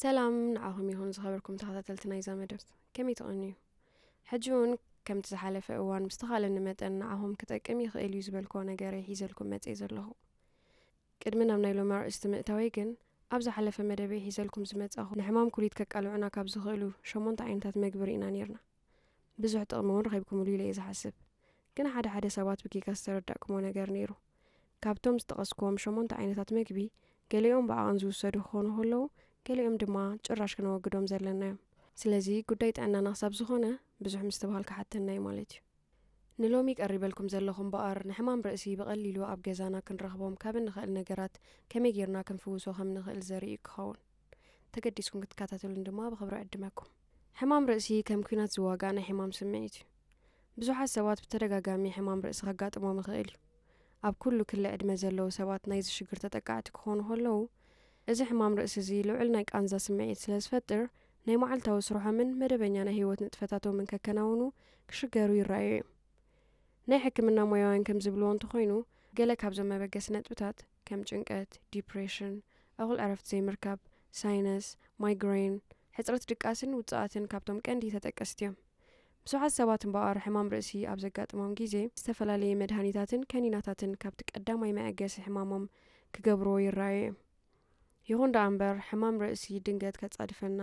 ሰላም ንዓኹም ይኹን ዝኸበርኩም ተኸታተልቲ ናይዛ መደብ። ከመይ ትቐንዩ? ሕጂ እውን ከምቲ ዝሓለፈ እዋን ብዝተኻለኒ መጠን ንዓኹም ክጠቅም ይኽእል እዩ ዝበልክዎ ነገር እየ ሒዘልኩም መጽየ ዘለኹ። ቅድሚ ናብ ናይ ሎሚ ኣርእስቲ ምእታወይ ግን፣ ኣብ ዝሓለፈ መደበይ ሒዘልኩም ዝመጻኹ ንሕማም ኩሊት ከቃልዑና ካብ ዝኽእሉ ሸሞንተ ዓይነታት መግቢ ርኢና ኔርና። ብዙሕ ጥቕሚ እውን ረኺብኩምሉ ኢለ እየ ዝሓስብ። ግን ሓደ ሓደ ሰባት ብጌጋ ዝተረዳእኩሞ ነገር ነይሩ። ካብቶም ዝጠቐስኩዎም ሸሞንተ ዓይነታት መግቢ፣ ገሊኦም ብዓቐን ዝውሰዱ ክኾኑ ከለዉ፣ ገሊኦም ድማ ጭራሽ ክነወግዶም ዘለና እዮም። ስለዚ ጉዳይ ጥዕናና ክሳብ ዝኾነ ብዙሕ ምስትብሃል ክሓተና እዩ ማለት እዩ። ንሎሚ ቀሪበልኩም ዘለኹ እምበኣር፣ ንሕማም ርእሲ ብቐሊሉ ኣብ ገዛና ክንረኽቦም ካብ እንኽእል ነገራት ከመይ ጌርና ክንፍውሶ ከም ንኽእል ዘርኢ ክኸውን። ተገዲስኩም ክትከታተሉን ድማ ብኽብሪ ዕድመኩም። ሕማም ርእሲ ከም ኲናት ዝዋጋእ ናይ ሕማም ስምዒት እዩ። ብዙሓት ሰባት ብተደጋጋሚ ሕማም ርእሲ ከጋጥሞም ይኽእል እዩ። ኣብ ኩሉ ክሊ ዕድመ ዘለዉ ሰባት ናይዚ ሽግር ተጠቃዕቲ ክኾኑ ከለዉ፣ እዚ ሕማም ርእሲ እዚ ልዑል ናይ ቃንዛ ስምዒት ስለ ዝፈጥር፣ ናይ መዓልታዊ ስርሖምን መደበኛ ናይ ህይወት ንጥፈታቶምን ከከናውኑ ክሽገሩ ይረኣዩ እዮም። ናይ ሕክምና ሞያውያን ከም ዝብልዎ እንተኾይኑ፣ ገለ ካብዞም መበገሲ ነጥብታት ከም ጭንቀት፣ ዲፕሬሽን፣ እኹል ዕረፍቲ ዘይምርካብ፣ ሳይነስ፣ ማይግሬን፣ ሕጽረት ድቃስን ውጽኣትን ካብቶም ቀንዲ ተጠቀስቲ እዮም። ብዙሓት ሰባት እምበኣር ሕማም ርእሲ ኣብ ዘጋጥሞም ግዜ ዝተፈላለየ መድሃኒታትን ከኒናታትን ካብቲ ቀዳማይ መዐገሲ ሕማሞም ክገብርዎ ይረኣዩ እዮም። ይኹን ደኣ እምበር፣ ሕማም ርእሲ ድንገት ከጻድፈና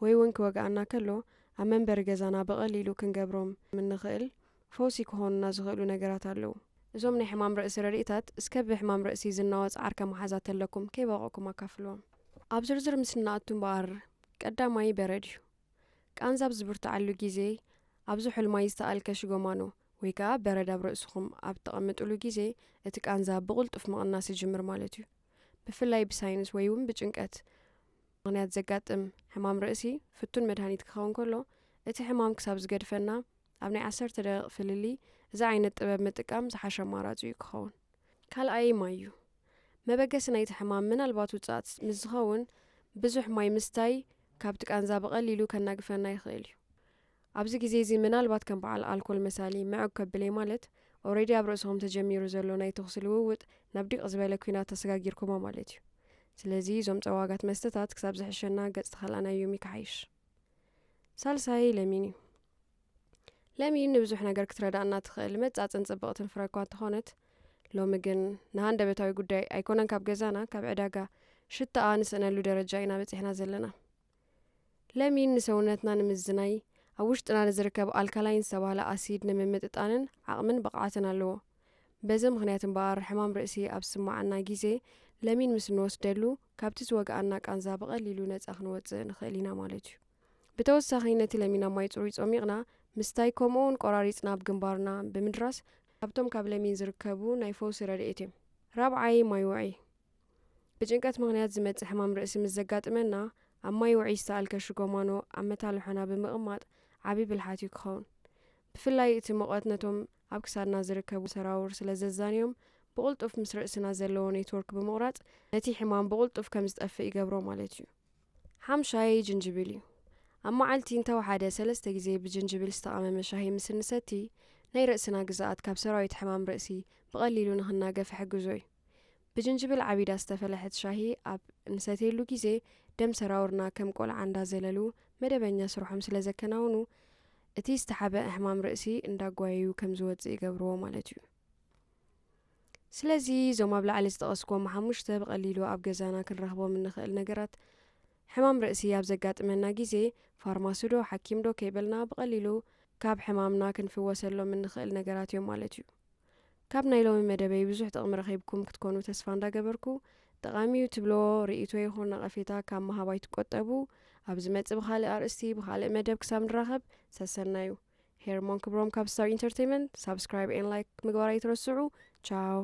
ወይ እውን ክወግኣና ከሎ፣ ኣብ መንበሪ ገዛና ብቐሊሉ ክንገብሮም እንኽእል ፈውሲ ክኾኑና ዝኽእሉ ነገራት ኣለዉ። እዞም ናይ ሕማም ርእሲ ረድኤታት እስከ ብሕማም ርእሲ ዝናወጽ ዓርከ መሓዛ ተለኩም ከይበቐዕኩም ኣካፍልዎም። ኣብ ዝርዝር ምስ እንኣቱ እምበኣር፣ ቀዳማይ በረድ እዩ። ቃንዛ ኣብ ዝብርትዓሉ ግዜ፣ ኣብ ዝሑል ማይ ዝተኣልከ ሽጎማኖ ወይ ከኣ በረድ ኣብ ርእስኹም ኣብ እተቐምጥሉ ግዜ፣ እቲ ቃንዛ ብቕልጡፍ ምቕናስ ይጅምር ማለት እዩ። ብፍላይ ብሳይነስ ወይ እውን ብጭንቀት ምኽንያት ዘጋጥም ሕማም ርእሲ ፍቱን መድሃኒት ክኸውን ከሎ፣ እቲ ሕማም ክሳብ ዝገድፈና ኣብ ናይ ዓሰርተ ደቂቕ ፍልልይ እዚ ዓይነት ጥበብ ምጥቃም ዝሓሸ ኣማራጺ እዩ ክኸውን። ካልኣይ ማይ እዩ። መበገሲ ናይቲ ሕማም ምናልባት ውጽኣት ምስ ዝኸውን፣ ብዙሕ ማይ ምስታይ ካብቲ ቃንዛ ብቐሊሉ ከናግፈና ይኽእል እዩ። ኣብዚ ግዜ እዚ ምናልባት ከም በዓል ኣልኮል መሳሊ ምዕግ ከብለይ ማለት፣ ኦሬዲ ኣብ ርእስኹም ተጀሚሩ ዘሎ ናይ ተኹሲ ልውውጥ ናብ ዲቕ ዝበለ ኲናት ተሰጋጊርኩሞ ማለት እዩ። ስለዚ እዞም ጸዋጋት መስተታት ክሳብ ዝሕሸና ገጽ ተኸልኣናዮም ይከሓይሽ። ሳልሳይ ለሚን እዩ። ለሚን ንብዙሕ ነገር ክትረዳእና ትኽእል መጻጽን ጽብቕትን ፍረ እኳ እንተኾነት፣ ሎሚ ግን ንሃንደበታዊ ጉዳይ ኣይኮነን ካብ ገዛና፣ ካብ ዕዳጋ ሽታኣ ንስእነሉ ደረጃ ኢና በጺሕና ዘለና። ለሚን ንሰውነትና ንምዝናይ ኣብ ውሽጥና ንዝርከብ ኣልካላይን ዝተባህለ ኣሲድ ንምምጥጣንን ዓቕምን ብቕዓትን ኣለዎ። በዚ ምኽንያት እምበኣር ሕማም ርእሲ ኣብ ዝስምዓና ግዜ ለሚን ምስ እንወስደሉ ካብቲ ዝወግኣና ቃንዛ ብቐሊሉ ነጻ ክንወጽእ ንኽእል ኢና ማለት እዩ። ብተወሳኺ ነቲ ለሚን ኣብ ማይ ጽሩይ ጾሚቕና ምስታይ ከምኡውን ቆራሪጽና ኣብ ግንባርና ብምድራስ ካብቶም ካብ ለሚን ዝርከቡ ናይ ፈውሲ ረድኤት እዮም። ራብዓይ ማይ ውዒ። ብጭንቀት ምኽንያት ዝመጽእ ሕማም ርእሲ ምስ ዘጋጥመና፣ ኣብ ማይ ውዒ ዝተኣልከ ሽጎማኖ ኣብ መታልሖና ብምቕማጥ ዓቢ ብልሓት እዩ ክኸውን። ብፍላይ እቲ ሙቐት ነቶም ኣብ ክሳድና ዝርከቡ ሰራውር ስለ ዘዛንዮም፣ ብቕልጡፍ ምስ ርእስና ዘለዎ ኔትወርክ ብምቑራጽ ነቲ ሕማም ብቕልጡፍ ከም ዝጠፍእ ይገብሮ ማለት እዩ። ሓምሻይ ጅንጅብል እዩ። ኣብ መዓልቲ እንተወሓደ ሰለስተ ግዜ ብጅንጅብል ዝተቐመመ ሻሂ ምስ እንሰቲ፣ ናይ ርእስና ግዝኣት ካብ ሰራዊት ሕማም ርእሲ ብቐሊሉ ንኽናገፍ ይሕግዞ እዩ። ብጅንጅብል ዓቢዳ ዝተፈለሐት ሻሂ ኣብ እንሰትየሉ ግዜ፣ ደም ሰራውርና ከም ቆልዓ እንዳዘለሉ መደበኛ ስርሖም ስለ ዘከናውኑ፣ እቲ ዝተሓበአ ሕማም ርእሲ እንዳጓየዩ ከም ዝወጽእ ይገብርዎ ማለት እዩ። ስለዚ እዞም ኣብ ላዕሊ ዝጠቐስኩዎም ሓሙሽተ ብቐሊሉ ኣብ ገዛና ክንረኽቦም እንኽእል ነገራት፣ ሕማም ርእሲ ኣብ ዘጋጥመና ግዜ ፋርማሲ ዶ ሓኪም ዶ ከይበልና ብቐሊሉ ካብ ሕማምና ክንፍወሰሎም እንኽእል ነገራት እዮም ማለት እዩ። ካብ ናይ ሎሚ መደበይ ብዙሕ ጥቕሚ ረኺብኩም ክትኮኑ ተስፋ እንዳገበርኩ፣ ጠቓሚ እዩ ትብልዎ ርእይቶ ይኹን ነቐፌታ ካብ ምሃብ ኣይትቆጠቡ። ኣብ ዝመጽእ ብኻልእ ኣርእስቲ ብኻልእ መደብ ክሳብ ንራኸብ፣ ሰሰናዩ። ሄርሞን ክብሮም ካብ ስታር ኢንተርቴይንመንት። ሳብስክራይብ ኤን ላይክ ምግባር ኣይትረስዑ። ቻው።